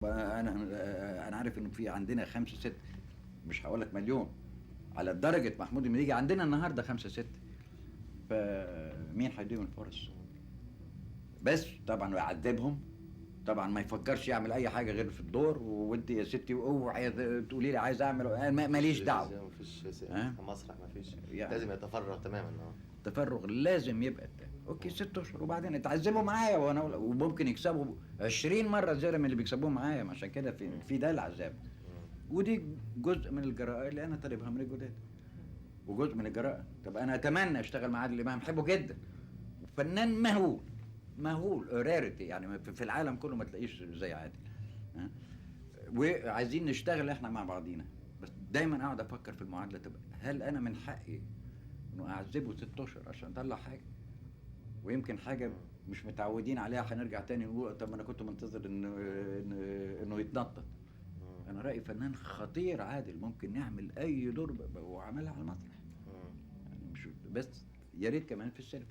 انا عارف انه في عندنا 5 6، مش هقول لك مليون، على درجه محمود المليجي عندنا النهارده 5 6، فمين هيديهم الفرص؟ بس طبعا ويعذبهم، طبعا ما يفكرش يعمل اي حاجة غير في الدور. وانت يا ستي اوعي تقولي لي عايز اعمل، أنا ماليش دعوه. مفيش ها؟ مسرح، مفيش يعني. لازم يتفرغ تماما. التفرغ لازم يبقى التاني. okay 6 اشهر وبعدين اتعذبوا معايا، وانا وممكن يكسبوا 20 مرة زيادة من اللي بيكسبوه معايا، عشان كده في ده العذاب. ودي جزء من الجراءة اللي انا طالبها من الجداد، وجزء من الجراءة. طب انا اتمنى اشتغل مع عادل امام، بحبه جدا، فنان مهول مهول، rarity يعني في العالم كله ما تلاقيش زي عادل. ها؟ وعايزين نشتغل احنا مع بعضينا، بس دايما اقعد افكر في المعادلة. طب هل انا من حقي انه اعذبه 6 اشهر عشان اطلع حاجة؟ ويمكن حاجة مش متعودين عليها، هنرجع تاني نقول طب انا كنت منتظر انه يتنطط. انا رايي فنان خطير عادل، ممكن نعمل اي دور وعملها على المسرح، يعني مش بس، يا ريت كمان في السينما.